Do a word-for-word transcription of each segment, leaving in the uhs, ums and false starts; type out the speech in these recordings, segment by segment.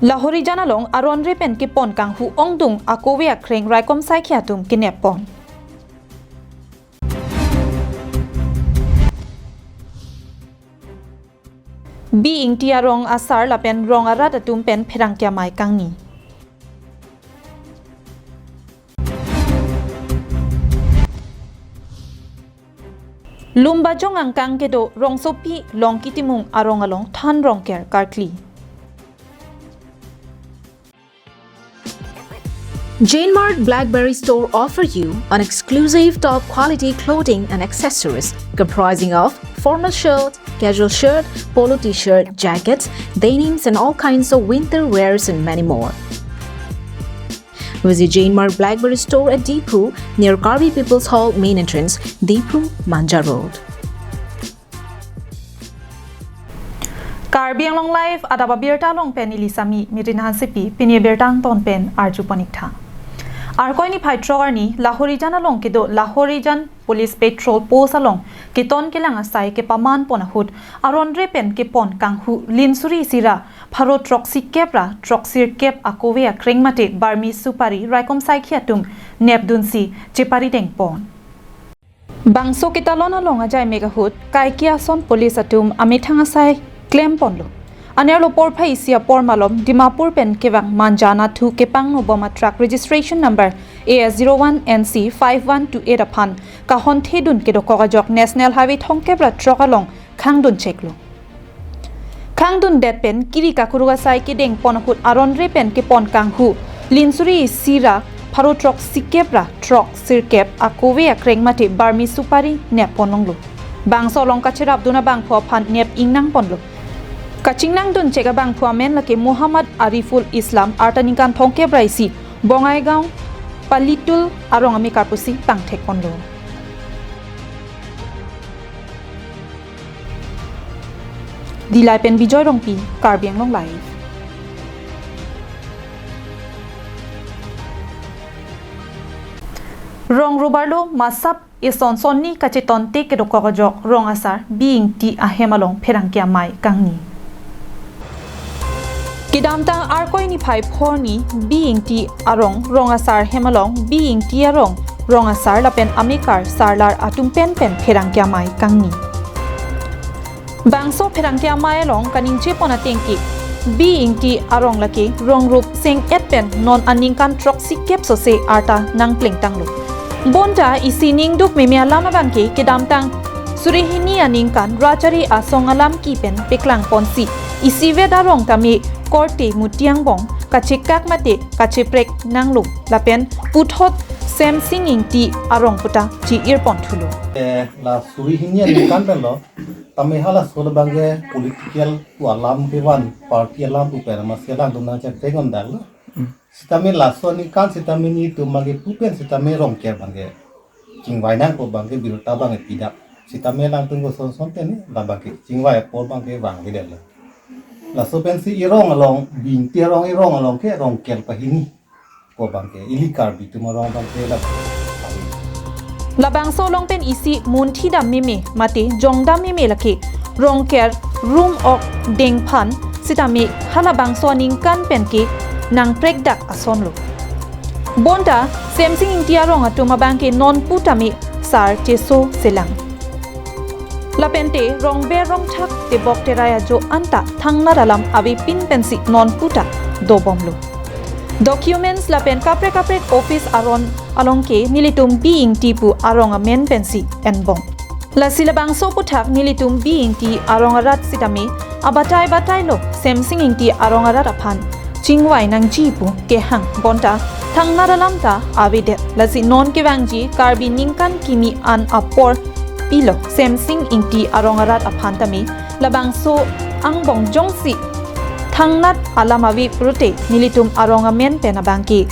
Lahorijan along aron re pen kepon kanghu ongdung akove akreng raikom saikhi atum kenep pon. B. Ingti arong asar lapen rong arat atum pen pherangke amei kangni. Lumbajong angkang kedo Rongsopi Longki Timung arong along than rongker karkli. Jain Mart Blackberry Store offer you an exclusive top quality clothing and accessories comprising of formal shirt, casual shirt, polo t-shirt, jackets, denims and all kinds of winter wears and many more. Visit Jain Mart Blackberry Store at Diphu near Karbi People's Hall main entrance, Diphu, Manja Road. Karbi Anglong Live adap abirta along pen neli Sami Mirin Hansepi, pini birta angton pen arju pon ik tha. Arkoi niphai throk arni Lahorijan along kedo Lahorijan Police Patrol Post along keton kelang asai kepaman pon ahut aron re pen kepon kanghu linsuri isi ra pharo throksi kep ra throksi kep akove akreng mate barmi supari raikom saikhi atum nepdunsi chepari deng pon. Bangso ketalon along ajai mek ahut kaike ason police atum amethang asai klem ponlo. Anerlo porphai isi apor malom Dimapur pen kevang Manja Nathu kepangno bom a truck registration number A S zero one N C five one two eight aphan kahon thedun kedokok ajok National Highway thomkep ra throk along khangdun cheklo. Khangdun det pen kiri kakuruk asai kedeng pon ahut aron re pen kepon kanghu linsuri isi ra pharo throksi kep ra throksi kep akove akreng mate barmi supari nep pon longlo. Bangso along kacherapdun abangphu aphan nep ingnang ponlo. Kachingnangdun chek abangphu amen lake Muhammad Ariful Islam, arta ningkan thomkep ra isi, Bongaigaon Palitul arong amekar pusi pangthek ponlo. Dillai pen Bijoy Rongpi, Karbi Anglong Live. Rong rup arlo masap ison sonni kachetonte kedokok ajok rong asar B. Ingti ahem along pherangke amei kangni. Kedamtang Arkoi niphai phorni B. Ingti arong rong asar hem along B. Ingti arong rong asar lapen amekar sarlar atum pen pen pherangke amei kangni. Bangso pherangke amei along kaningje pon ateng ke B. Ingti arong lake rong rup seng-et pen non aningkan throksi kep sose arta nangplengtanglo. Bonta isi ningduk meme alam abangke kedamtang suri hini aningkan Rachari Asong alam ki pen peklang ponsi isivet arong tame korte muti angbong kachekak mate kacheprek nanglo lapen puthot Semsing Ingti arong puta chi-ir pon thulo. Eh, la suri hini aningkan pen lo, tame halaso labangke political pu alam kevan, party alam pu pen amatsi alangtum nangchak tengon daklo. Sitame laso aningkan sitame nelitum abangke pu pen sitame rongker abangke chingvai nangkok abangke birta abangke pidak. Sitame alangtum koson son teni labangke chingvai apor abangke vangvedetlo. Laso pensi irong along, B. Ingti arong irong along ke rongker pahini ko abangke ili Karbi atum arong abangke la. Labangso along pen isi munthi dam meme mate jong dam meme lake rongker rum ok dengphan sitame halabangso aningkan pen ke nangprek dak asonlo. Bonta Semsing Ingti arong atum abangke non pu tame sar cheso selang. Lapente rongber rongthak tebok terai ajo anta thangnat alam avepin pensi non pu ta dobomlo. Documents lapen kaprek kaprek office aron along ke nelitum B. Ingti pu arong amen pensi enbom. Lasi labangso aphuthak nelitum B. Ingti arong arat sitame abatai batai lo Semsing Ingti arong arat aphan chingvai nangji pu kehang bonta thangnat alam ta avedet. Lasi non kevangji Karbi ningkan kimi an apor pilo Semsing Ingti arong arat aphan tame labangso angbong jongsi thangnat alam ave pulote nelitum arong amen pen abangke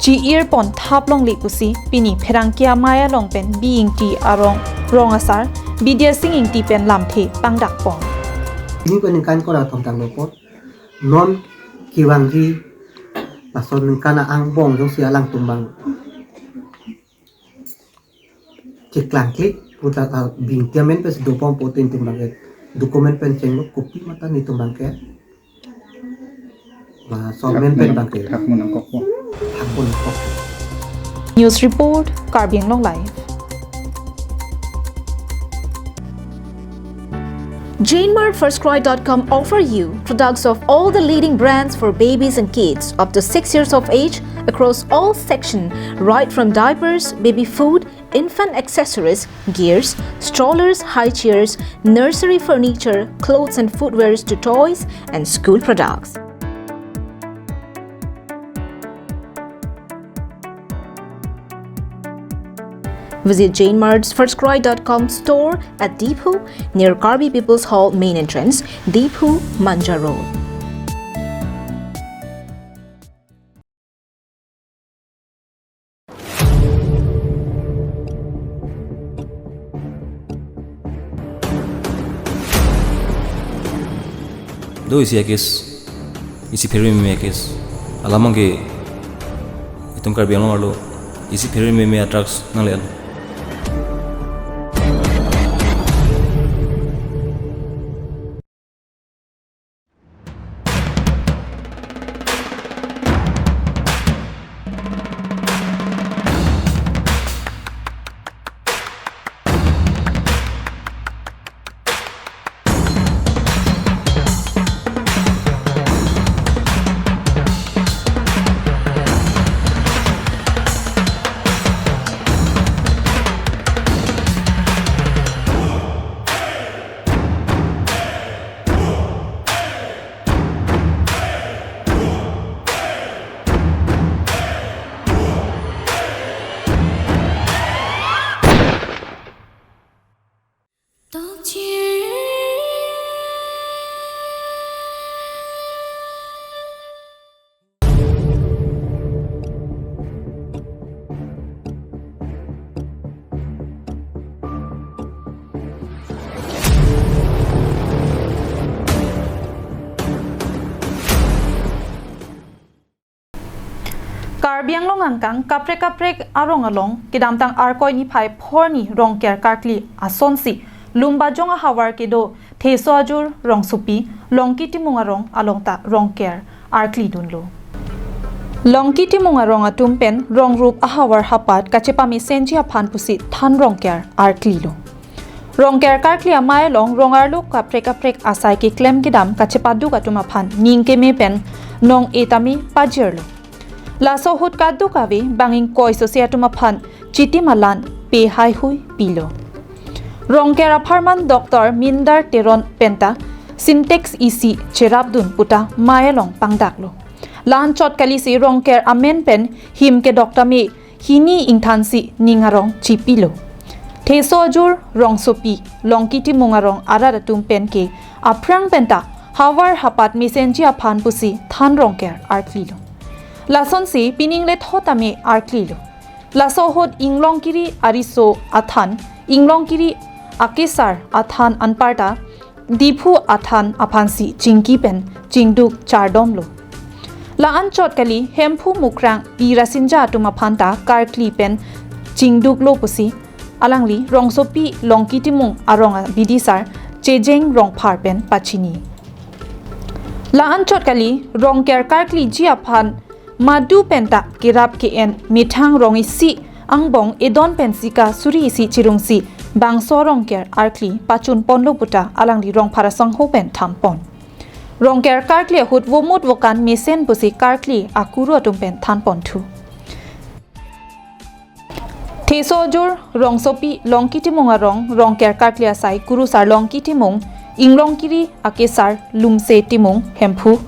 chi-ir pon thap longle pusi pini pherangke amei along pen B. Ingti arong rong asar Bidya Sing Ingti pen lamthe pangdak pon. Ini ko ningkan ko ra thomtang lo pon. Non kevangji laso ningkan angbong jongsi alangtum abang cheklangkle puta, ah, B. Ingti amen pensi dobom putin itum abangke document pen chenglo kopi mata nelitum abangke. Laso amen pen bang ke. Thak mo nangkokpo. Thak mo nangkok. News report, Karbi Anglong Live. Jane Mart First Cry dot com offer you products of all the leading brands for babies and kids up to six years of age across all section, right from diapers, baby food, infant accessories, gears, strollers, high chairs, nursery furniture, clothes and footwears to toys and school products. Visit Jane Mart's First Cry dot com store at Diphu, near Karbi People's Hall main entrance, Diphu, Manja Road. Do isi a-case, isi pherememe a-case. Alam abang ke itum Karbi Anglong arlo isi pherememe a-drugs nangle-etlo. Karbi Anglong angkang kaprek kaprek arong along kedamtang Arkoi niphai phorni Rongker karkli asonsi Lumbajong ahavar kedo Theso Ajur Rongsopi Longki Timung arong along ta Rongker arklidunlo. Longki Timung arong atum pen rongrup ahavar hapat kachepamesenji aphan pusi than Rongker arklilo. Rongker karkli amei along rong arlo kaprek kaprek asai keklem kedam kachepaduk atum aphan ning keme pen nong-e tame pajirlo. Laso ahut kadokave bang ingkoi sose atum aphan chitim alan pe haihui pilo. Rongker apharman Doctor Mindar Teron penta Sintex isi cherapdun puta mei along pangdaklo. La-anchot kalisi Rongker amen pen him kedok tame hini ingthansi ning arong chipilo. Theso Ajur Rongsopi Longki Timung arong arat atum pen ke aphrang penta havar hapat mesenji aphan pusi than Rongker arklilo. Lasonsi pining letho tame arklilo. Laso ahut Inglongkiri ariso athan, Inglongkiri akesar athan anparta Diphu athan aphansi chingki pen chingduk chardomlo. La-anchot kali Hemphu Mukrang Pi Rasinja atum aphanta karkli pen chingduklo pusi alangli Rongsopi Longki Timung arong abidisar Chejeng Rongphar pen pachini. La-anchot kali Rongker karkliji aphan madu penta kerap ke-en methang rong isi angbong edon pensi ka suri isi chirungsi bangso Rongker arkli pachunponlo puta alangli Rongphar asangho pen thanpon. Rongker karkli ahut vomut vokan mesen pusi karkli akuru atum pen thanponthu. Theso Ajur Rongsopi Longki Timung arong Rongker karkli asai kurusar Longki Timung, Inglongkiri akesar Lumse Timung Hemphu,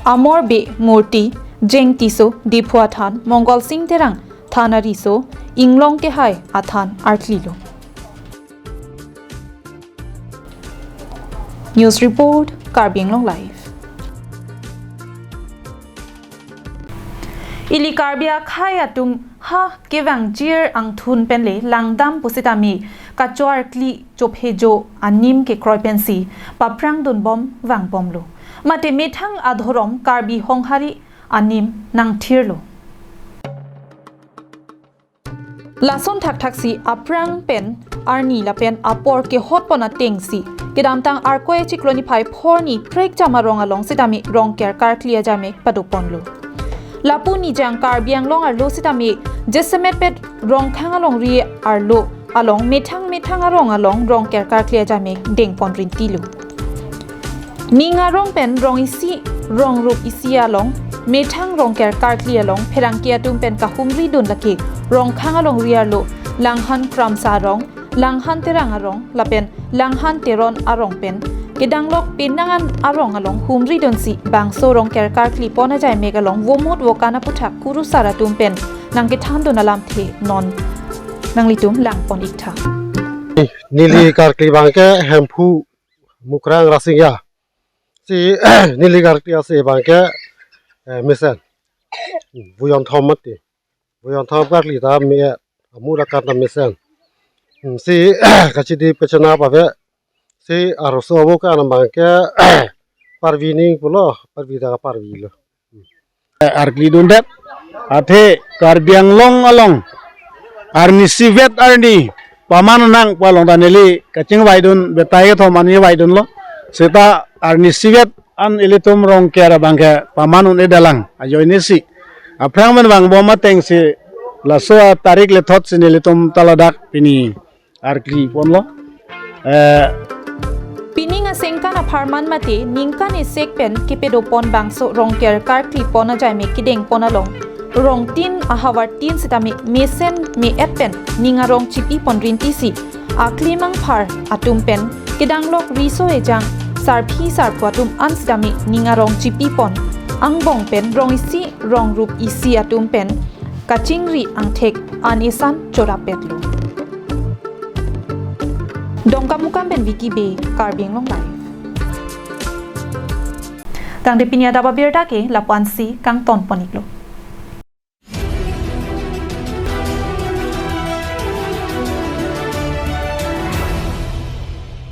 Amor Bey Murti, Jeng Tisso Diphu athan, Mongol Sing Terang than ariso, Inglong Kehai athan arklilo. News report, Karbi Anglong Live. Ili Karbi akhei atum ha kevangjir angthun penle langdam pusitame kachoarkli chophejo anim kekroi pensi paphrangdunbom vangbomlo. Mate methang adhorom Karbi Honghari anim nangthirlo. Lason thakthaksi aphrang pen arni lapen apor kehotpon atengsi Kedamtang Arkoi achiklo niphai phongo ni prekjam arong along sitame Rongker karkli ajamek padoponlo. Lapu Nijang Karbi Anglong arlo sitame jasemetpet Rongkhang alongri arlo along methang methang arong along Rongker karkli ajamek dengpon rintilo. Ning arong pen rong isi rong rup isi along methang Rongker karkli along pherangke atum pen kahumridun lake Rongkhang alongri arlo Langhan Kramsa arong, Langhan Terang arong lapen Langhan Teron arong pen kedanglok penang an arong along humridunsi bangso Rongker karklipon ajaimek along vomut vokan aputhak kurusar atum pen nangkethandun alamthe non nanglitum langpon iktha. Neli karkli abangke Hemphu Mukrang Rasinja. Si neli karkli ase abangke, eh, mesen. Bujon thom mati. Bujon thom karkli ta me, amu rakan ta mesen. Hmm, si kachidi pachana pave. Si arloso avo kan abangke Parvi ning pulo, Parvi ta Parvi lo. Eh, arkli dundet. Athe Karbi Anglong along arnisi vet arni paman nang pu along ta neli kachingvaidun betai kethom ani vaidunlo. Seta arnisi vet an ilitum Rongker abangke paman un-edalang ajoinesi. Aphrang men vangbom atengsi laso atarik lethotsi nelitum ta ladak pini arkliponlo. Eh, Pining asengkan apharman mate ningkan isek pen kepadopon bangso Rongker karklipon ajaimek kedengpon along rongtin ahavartin sitame mesen me-et pen ning arong chipipon rintisi akli mangphar atum pen kedanglok riso ejang sarpi sarpo atum an sitame ning arong chipipon angbong pen rong isi rong rup isi atum pen kachingri angthek an isan chorapetlo. Dongkamukam pen Vicky Bey, Karbi Anglong Live. Tangte pini adap abirta ke lapu-ansi kangtonpon iklo.